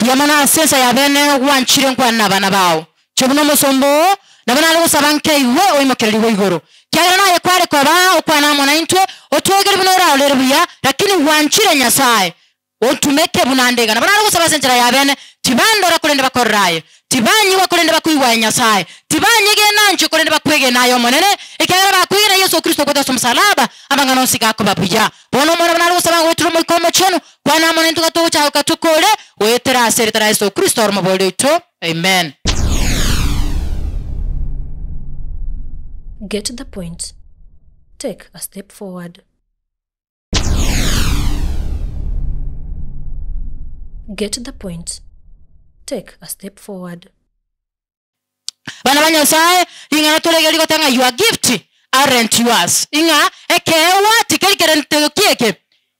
Mbuya mono ase ensa ya bene gwanchire nkwane nabana bao. Inche buna omosomba oo, nabo nare gosaba nkeigwe oimokererigwe igoro. Ekiagera naye kware koba okwane amo naintwe, otwegerie buna orarorere buya, lakini gwanchire Nyasae, Ontumeke buna nde iga. Nabo nare gosaba ase enchera ya bene, tibandora korende bakorora aye, tibanyigwa korende bakoigwa aye Nyasae, tibanyegena inche korende bakwegena aye Omonene, ekiagera bakwegena Yeso Kristo okwete ase omosalaba, amang'ana onsi gakoba buya. Bono Omwana buna are gosaba goetera Omoika Omochenu, kwana amo naintwe gatogochaka tokore, goetera ase erieta ria Yeso Kristo ore Omoboori oito. Amen. Get the point. Take a step forward. Get the point. Take a step forward. Bana ba Nyasae, ring'ana toregereria rigoteba ng'a your gift aren't yours, ing'a ekeegwa tikeri kerentego kieke,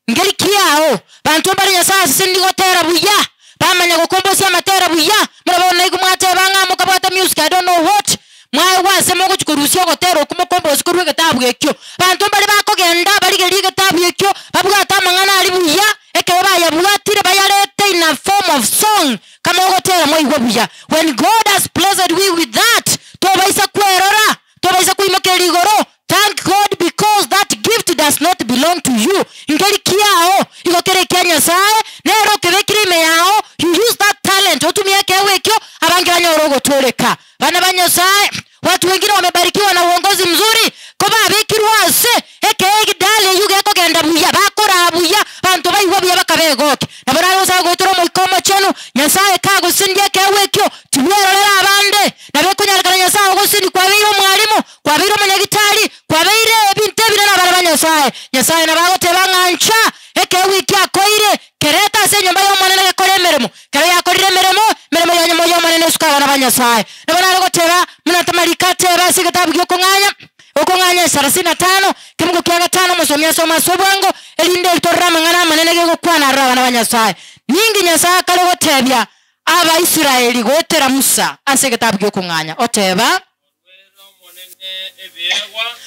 nkeri kiao. Banto mbare Nyasae asesenirie gotera buya, bamanya gokombosia amatera buya, buna bono naigwe mwateba ng'a mokabwata music I don't know what, mwaegwa ase mogochia korusia ogotera okwo mokombosie korwa egetabu ekio. Abanto mbare bakogenda barigererie egetabu ekio, babwate amang'ana aria buya, ekero bayabwatire bayarete in a form of song, kama ogotera mwaigwa buya. When God has blessed we with that, tobaisa kwerora, tobaisa koimokereria igoro, thank God because that gift does not belong to you, nkeri kiao, igo kere ekia Nyasaye, nere okebekire ime yao, you use that talent, otumie ekeegwa ekio, abange banyore ogotooreka. Bana ba Nyasaye, watu wengine wamebarikiwa na uongozi mzuri, ko babekirwe ase ekeegidali eyio gekogenda buya, bakoraa buya, abanto baigwa buya bakabegokia. Nabo nare gosaba goetera Omoika Omochenu, Nyasaye kagosindia ekeegwa ekio, tibwerorera abande. Nabo ekonyarekana Nyasaye ogosindia kwabeire omwalimu, kwabeire omonyagitari, kwabeire ebinto ebinene abana ba Nyasaye. Nyasaye nabo agoteba ng'a ncha ekeegwa ekio akoeire, kerete ase enyomba y'Omonene gekore emeremo. Ekero yakorire emeremo, emeremo ya nyuma y'Omonene esuke abana ba Nyasae. Nabo nare goteba, buna tamariko ateba ase egetabu gi'okong'anya, okong'anya esarasini na tano, ekemungo kia gatano, omosomi asome ase obwango, erinde ritorere amang'ana amanene gegokwana aroro abana ba Nyasae. Ninki Nyasae akare gotebia Abaisraeli goetera Musa ase egetabu gi'okong'anya? Oteba.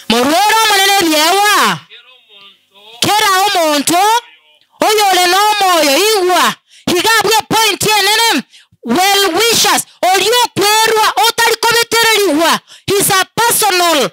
Moruere Omonene ebiegwa, kera omonto oyore nomoyo. Igwa, iga abwo epoint enene, well wishers, oria okwerwa otari kobetererigwa, is a personal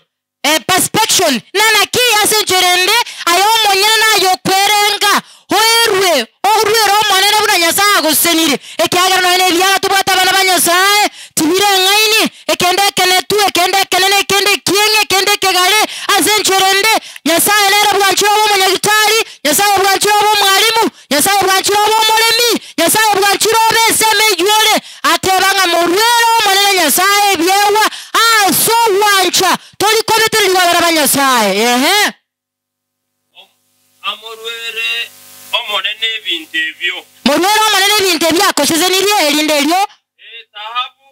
perspection, na naki ase enchera ende aye omonyene naye okwerenga, oerwe, oruere Omonene buna Nyasae agosenire, ekiagera nonya nebiaga tobwate abana ba Nyasae, tibireng'aini, ekende ekenetu, ekende ekenene, ekende ekieng'e, ekende ekegare, ase enchera ende, Nyasae nere bwanchire obe omonyagitari, Nyasae bwanchire obe omwalimu, Nyasae bwanchire obe omoremi, Nyasae bwanchire obe ensemo eywo ore, ateba ng'a moruere Omonene Nyasae ebiegwa ase ogwancha, tori kobetererigwa abana ba Nyasae. Ehe. Amoruere Omonene ebinto ebio. Moruere Omonene ebinto ebio akosesenirie, erinde erio. Ethahabu.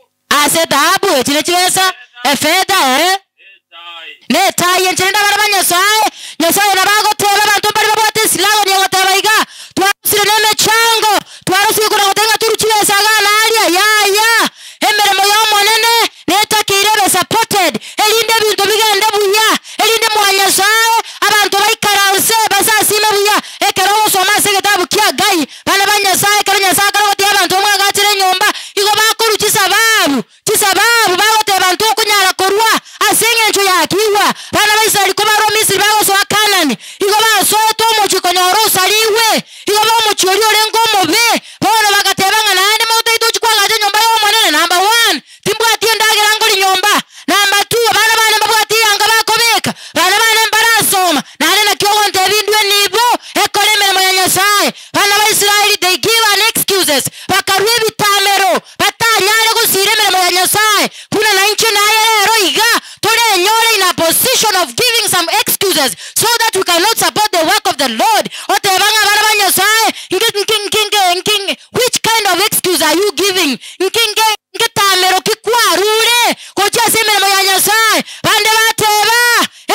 Ase ethahabu, echi ne chibesa, efetha, ee. Netai. Netai, inche rende abana ba Nyasae. Nyasae nabo agoteba abanto mbare babwate esilago nigo egoteba iga, Twarosire nemechango, twarosire kona goteba ng'a torue chibesa igaa na aria, yaya, emeremo y'Omonene netakeire ebe supported, erinde ebinto bigende buya, erinde mwanyasae abanto baikaranse basasime buya. Ekero ogosoma ase egetabu kia Hagai, bana ba Nyasae, ekero Nyasae akare gotebia abanto bamwagachere enyomba, igo bakorwa chisababu, chisababu bagoteba ntokonyara korwa ase eng'encho ya ki? Igwa, bana ba Israeli kobarwa Misiri bagosoa Kanani, igo basoete omochie konyora osarigwe, igo omochie oria orenge omobe. Bono bagateba ng'a naende motaete ochia koagacha enyomba y'Omonene, number one, timbwati endagera nkori nyomba, number two, abana bane mbabwati eyanga bakobeka, bana bane mbarasoma, naende naki ogontebia indwe nibo ekore emeremo ya Nyasae. Bana ba Israeli they give an excuses, bakarua ebitamero, batanyare gosiira emeremo ya Nyasae, buna nainche naye rero iga torenyore in a position of giving some excuses so that we cannot support the work of the Lord. Oteba ng'a abana ba Nyasae, nki nki nki nki nki which kind of excuse are you giving? Nki nki ngetamero ki kwarure gochia ase emeremo ya Nyasae? Bande bateba,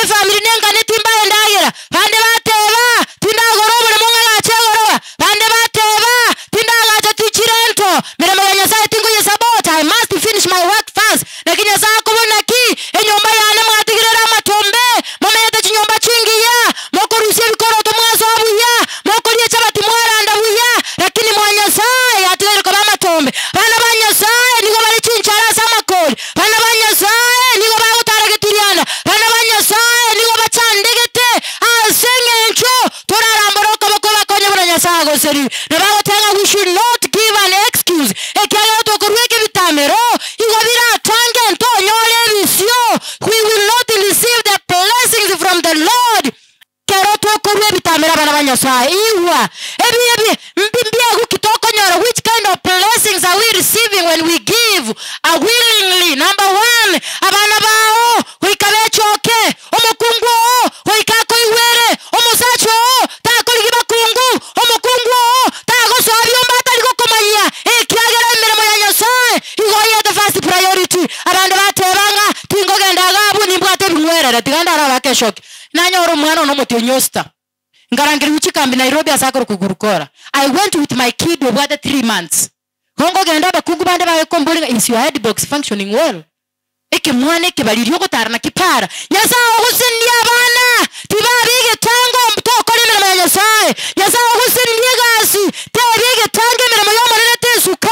efamiri nengane timbae endagera, bande bateba, tindagora oboremo ng'agache egoroba, bande bateba, tindagacha tichirento, meremo ya Nyasae tinkoyesupport, I must finish my work first. Naki Nyasae akobuna ki? Enyomba yane mwatigire ere amatombe, momenyete chinyomba chingiya, mokorusia ebikoroto mwasoa buya, mokoria echabati mwaranda buya, lakini mwa Nyasae yatigaire koba amatombe. chiombe. Bana ba Nyasae nigo bare chinchara ase amakori. Bana ba Nyasae nigo bagotara getirianda. Bana ba Nyasae nigo bachandegete ase eng'encho torarambore okoboko obakonye buna Nyasae agoseririe. Na bagoteba ng'a we should not give an excuse ekiagera tokorua ekebitamero igo biratange ntonyore ebisio, we will not receive the blessings from the Lord. Ekero tokorua ebitamero abana ba Nyasae, igwa, ebi ebi mbi mbiagu ki tokonyora, which kind of blessings are we receiving when we give a willingly? Number one, abana bao goika bechoke, omokungu oo goika akoigwere, omosacha oo takorigia bakungu, omokungu oo tagosoa biombe atari gokomanyia, ekiagera emeremo ya Nyasae igo oyete first priority. Abande bateba ng'a tingogenda iga abwo nimbwate ebing'werere, tiga ndare abake eshoki. Nanyora omwana one omotienyi o sita, nkarangerigwa chikambi Nairobi ase akorokwa Gurukora. I went with my kid obwate 3 months. Igo nkogenda abakungu bande baye komboria ng'a is your head box functioning well? Ekemwana ekebariri ogotara naki para. Nyasaye ogosenia abana, tibaba egetango tokora emeremo ya Nyasaye. Nyasaye ogosenia egasi, tebia egetango emeremo ya Omonene tesuka.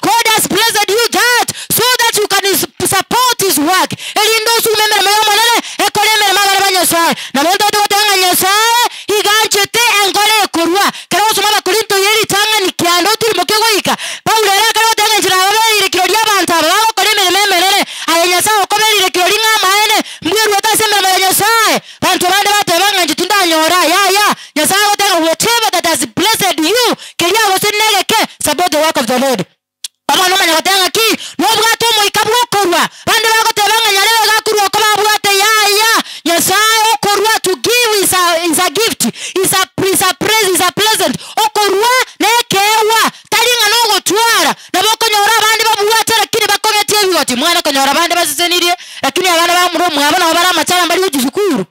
God has blessed you that so that you can support his work. Erinde osume emeremo ya Omonene, ekore emeremo abana ba Nyasaye. Nabo ntoete goteba ng'a Nyasaye iga anchete enkoro ekorua. Ekero ogosoma Abakorinto ye ritang'ani kianda otirimoke goika, Paulo ere akare goteba ng'a enchera ababereire kirori abanto aba bagokora emeremo emenene, aye Nyasaye okobereire kirori ng'a amaene, mbweruete ase emeremo ya Nyasaye. Banto bande bateba ng'a inche tindanyora, yaya, Nyasaye agoteba ng'a whatever that has blessed you, keria agosire negeke, support the work of the Lord. Omwana omanya goteba ng'a ki? Nobwate omoika bw'okorua. Bande bagoteba ng'a nyarebe gakorua oko babwate, yaya, Nyasaye okorua to give is a gift, is a present. Okorua nekeegwa, tari ng'a nogotwara. Nabo okonyora abande babwate lakini bakong'etie ebigoti. Mwana konyora abande basesenirie, lakini abana bamura omwabo nabo bare amachara mbari gochia sukuru.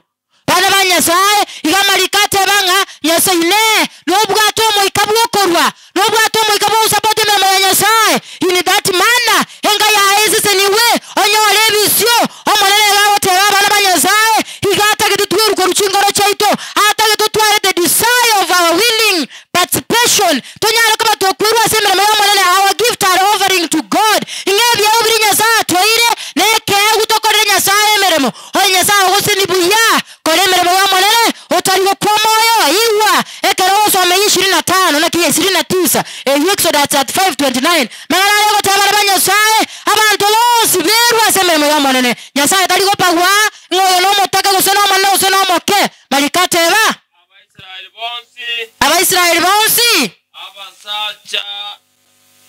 Bana ba Nyasaye, iga amariko ateba ng'a Nyasaye inee, nobwate omoika bw'okorua, nobwate omoika bw'ogosapota emeremo ya Nyasaye. In that manner, enga yaye eseseniwe, onyore ebisio. Omonene iga agoteba abana ba Nyasaye, iga atagete twerwe korwa chingoro chiaito, atagete totware the desire of our willing participation, tonyare koba tokwerwa ase emeremo ya Omonene, our gift are offering to God. Ing'e ebiegwa biria Nyasaye atweire, nekeegwa tokorere Nyasaye emeremo. Oye Nyasaye ogoseni buya, kora emeremo ya Omonene, otari gokwa omoyo, igwa, ekero ogosoma eyio 25, naki 29, eyio Exodus 35:29, mang'ana aria ogoteba abana ba Nyasaye, abanto bonsi berwe ase emeremo ya Omonene. Nyasaye tari gopagwa, ng'a oyo nomotaka gose nomonene gose nomoke, mariko ateba, Abaisraeli bonsi, Abaisraeli bonsi, abasacha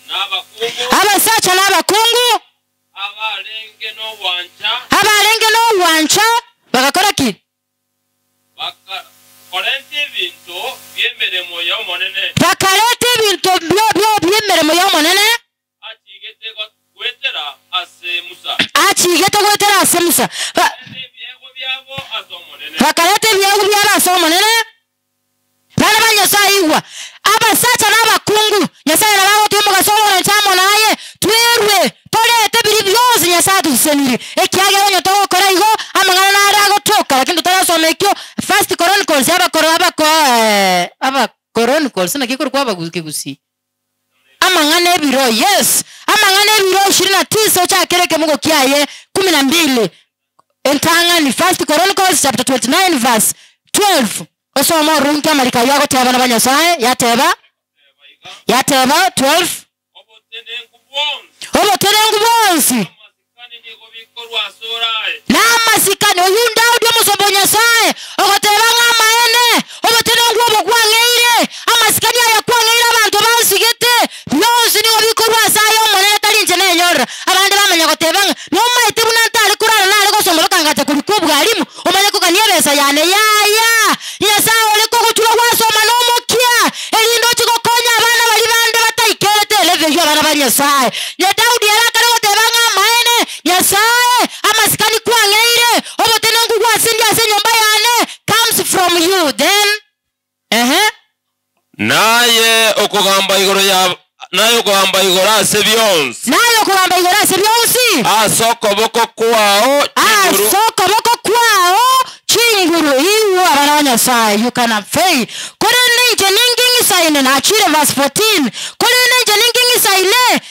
n'abakungu, abasacha n'abakungu, abarenge n'obwancha, abarenge n'obwancha, bagakora ki? Bakarenta ebinto by'emeremo y'Omonene, Bakareta ebinto by'emeremo y'Omonene, achigete gwetera ase Musa. Achigete gwetera ase Musa. Bareta ebiegwa byabo ase Omonene. Bakareta ebiegwa byabo ase Omonene. Bana ba Nyasaye igwa, abasacha n'abakungu, Nyasaye nabagotia omogaso ogorancha amo naye, twerwe torete biri byonsi Nyasaye atuseseniri, ekiagera onye togokora igo amang'ana nare agotoka. Lakini totarasoma ekio, First Chronicles, abakoro abako aba Chronicles naki korokwa abakigusi amang'ana ebiro, yes, amang'ana ebiro 29 ochakere ekemogo kiaye 12 entang'ani. First Chronicles chapter 29 verse 12, osoma orunki amarika ayo agoteba abana ba Nyasaye yateba yateba 12. Obotenenku bwonsi, Oboterengu bwonsi, amasikani nigo bikorwa ase oraye. Namasikani oyu Daudi omusomba o Nyasaye ogoteba ng'a amaene oboterengu obo kwang'eire, amasikani aya kwang'eire, abanto bansigete, byonsi nigo bikorwa ase aye Omonene, tari inche nenyorera. Abande bamanya goteba ng'a nomaete buna ntare korara nare gosoma bakangacha korikwa obwarimu omanye kogania ebesa yane, yaya, Nyasaye ore kogotura gwasoma nomokia erinde ochi gokonya abana bari bande bataikerete elevel. Abana ba Nyasaye, nye Daudi ere akare goteba ng'a amaene Nyasaye amasikani kwang'eire, obotenenku gwasindi ase enyomba yane comes from you then ehe. Naye okogamba igoro ya naye okogamba igoro ase bionsi, Naye okogamba igoro ase bionsi, ase okoboko kwao chinguru, ase okoboko kwao chinguru. Iwo abana ba Nyasaye, you can fail korende inche ninging'isaine nachire verse 14 korende inche ninging'isaine.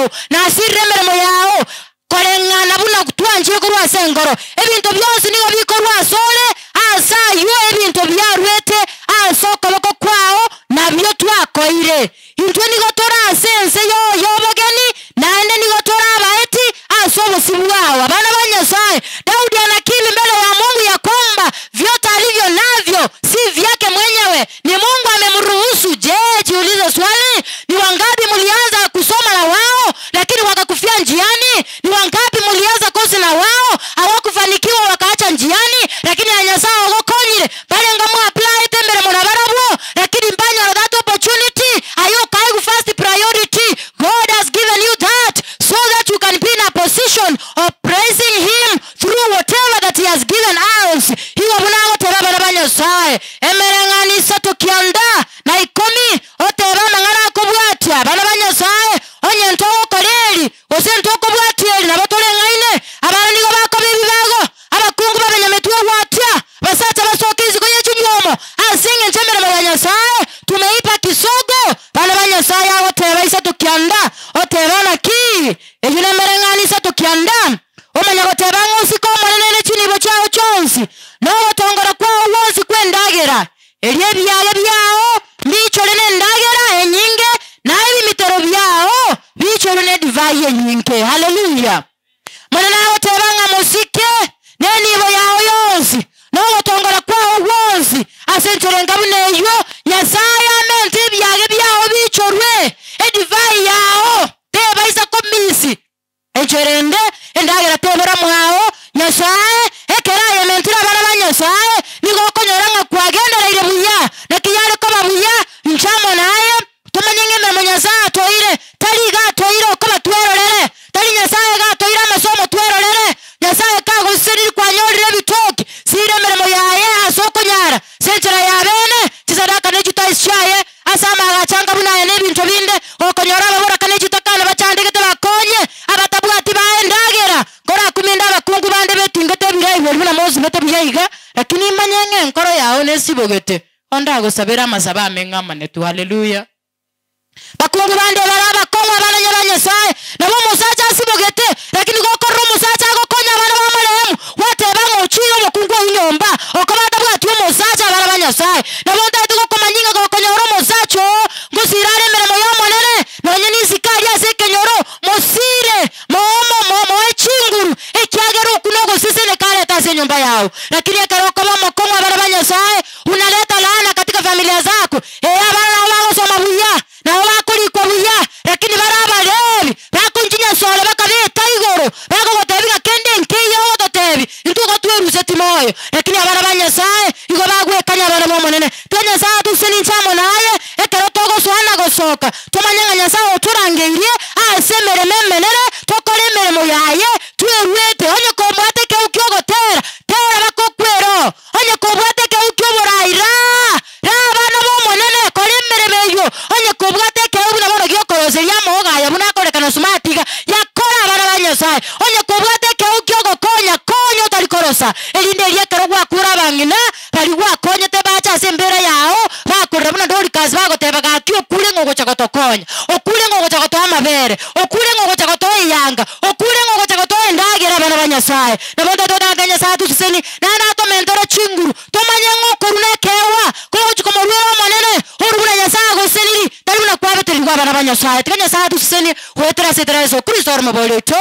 yao, nasirire emeremo yao, koreng'ana buna twanchire korwa ase enkoro. Ebinto bionsi nigo bikorwa asore, ase ayio ebinto biaruete ase okoboko kwao nabio twakoire. Intwe nigo tore ase ense y'obogeni, naende nigo tore abaeti ase obosio bwao. Abana ba Nyasae, Daudi anakiri mbele ya Mungu ya kwamba vyote alivyo navyo si vyake mwenyewe, ni Mungu amemruhusu. Je, jiulize swali, ni wangapi mlianza kusoma na wao lakini wakakufia njiani? Ni wangapi mlianza kozi na wao hawakufanikiwa wakaacha njiani? Lakini ya Nyasaye ogokonyire barenga mu apply tembere muna barabwo, lakini mbanyora that opportunity ayo kaigu first priority. God has given you that so that you can be in a position of praising him through whatever that he has given us. Higo bunagoteba abana ba Nyasaye emereng'anisa tokianda na ikomi oteba amang'ana akobwatia abana ba Nyasaye onye ntogokora eri gose ntokobwatia eri nabo toreng'aine. Abana nigo bakoba ebibago abakungu babenyametwe ogwatia basacha basoka isiko y'echinywomo ase eng'encho emeremo ya Nyasaye tumeipa kisogo. Bana ba Nyasaye agoteba ise tokianda oteba naki eyio nemereng'anisa tokianda omanya goteba ng'a osike omonene ne chinibo chiao chionsi nogotongora kwao gwonsi kw'endagera eria ebiage biao mbichore na endagera enyinge na ebimitero biao bichore na edivai enyinge. Haleluya. Monene agoteba ng'a mosike nenibo yao yonsi nogotongora kwao gwonsi ase enchera engabu na eywo Nyasaye amente ebiage biao bichorwe edivai yao tebaisa komisi enchera ende endagera tebora mwao Nyasaye ekero ayementire abana ba Nyasaye nigo okonyora ng'a kwagendereire buya naki yare koba buya nchamo naye tumanye ng'a emeremo Nyasaye atoire tari iga atoire okoba twerorere tari Nyasaye iga atoire amasomo twerorere Nyasaye kagoseseriri kwanyorire ebitoki sire emeremo yaye ase okonyara ase enchera ya bene chisadaka na echitaisi chiaye ase amagachanga buna aya na ebinto binde okonyora ababoraka na echitakana bachandegete bakonye abatabwati bae endagera korakuminde abakungu bande betingete ebiraibo buna mosibete buya iga lakini imanye ng'a enkoro yao nesibogete ondagosabera amasabo ame ng'amanetu. Haleluya. Bakungu bande bare abakong'u abananye ba Nyasaye nabo omosacha asibogete lakini gokorora omosacha agokonya abana ba marehemu gwateba ng'a ochire omokungu oywo nyomba okoba atabwati omosacha abana ba Nyasaye nabo ntaete gokomanya ng'a gokonyora omosacha oo ngosira are emeremo ya omonene nonye nisike aria ase ekenyoro mosire moomo moe chinguru ekiagera okwo nogoseseneka arete ase enyomba yao. Lakini ekero okoba omokong'u abana ba Nyasaye unaleta laana katika familia zako. Ee abana nabo bagosoma buya nabo bakorikwa buya lakini bare abarebi bakonchinyasore bakabeta igoro bakogotebi ng'a kende nkeiyo ogototebi intwe igo tweruseti moyo. Lakini abana ba Nyasaye igo bagwekania abana ba omonene. Tiga Nyasaye atusenie inche amo naye ekero togosoa na gosoka tomanye ng'a Nyasaye otorangeirie ase emeremo emenene tokore emeremo yaye tweruete. Onye kobwate ekeu kiogotera tera bakokwera oo onye kobwate ekeu kioborai raa raa abana ba omonene kora emeremo eywo onye kobwate ekeu buna bono giokoroseria amaoga aya buna akorekana smart iga yakora abana ba Nyasaye onye kobwate ekeu kiogokonya konya otari korosa erinde eria ekero gwakure abang'ina bari gwakonyete bache ase embera yao bakorera buna Dorcas bagoteba gaki okure ng'a ogocha gotokonya okure ng'a ogocha gotoa amabere okure ng'a ogocha gotoa eyanga okure ng'a ogocha gotoa endagera abana ba Nyasaye. Nabo ntoete gotaka Nyasaye atusesenie naende atomentere chinguru tomanye ng'a okorwa na ekeegwa kogochia komorwera omonene oru buna Nyasaye agoseseniri tari buna kwabetererigwe abana ba Nyasaye. Tiga Nyasaye atusesenie goetera ase etera Yeso Kristo ore omobori oito.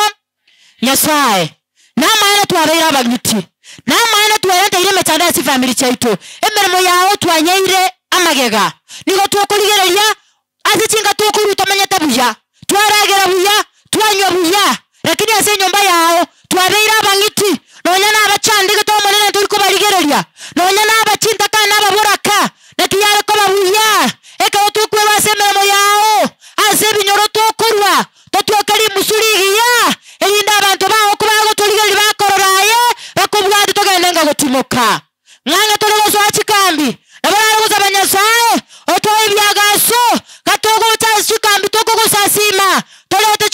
Nyasaye namaene twabeire abang'iti namaene twerenteire emechando ase chifamiri chiaito emeremo yao twanyeire amagega nigo tokorigereria ase chinka tokorwa tomenyete buya twaragera buya twanywa buya lakini ase enyomba yao twabeire abang'iti nonya na abachandegete omonene tori kobarigereria nonya na abachintaka na ababoraka naki yare koba buya ekero tokwerwa ase emeremo yao ase ebinyoro tokorwa totwoke rimusu rigiya erinde abanto bao kobagotorigereria bakorora aye bakobwate togende nga gotimoka ng'ang'e tore gosoa chikambi nabo nare gosaba Nyasaye otoe ebiagaso gatogocha ase chikambi tokogosasima torete.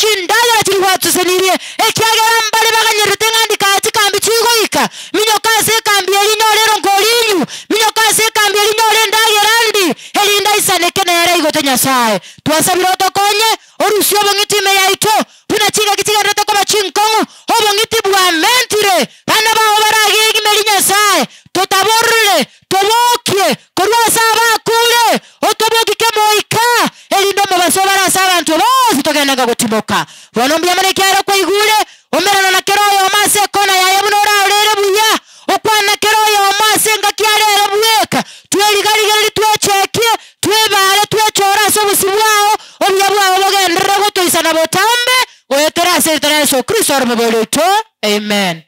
togendenga gotimoka. Bono mbuya mono ekiagera kwaigure, omerana na kera oyomo ase ekona yaye buna oraorere buya, okwane na kera oyomo ase engaki are ere bweka. Tweriga-rigererie twechekie, twebare, twechore ase obosio bwao, obuya bwao bogenderere gotoisana botambe, goetera ase erieta ria Yeso Kristo ore Omobori oito. Amen.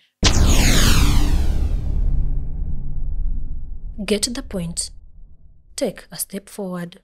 Get the point. Take a step forward.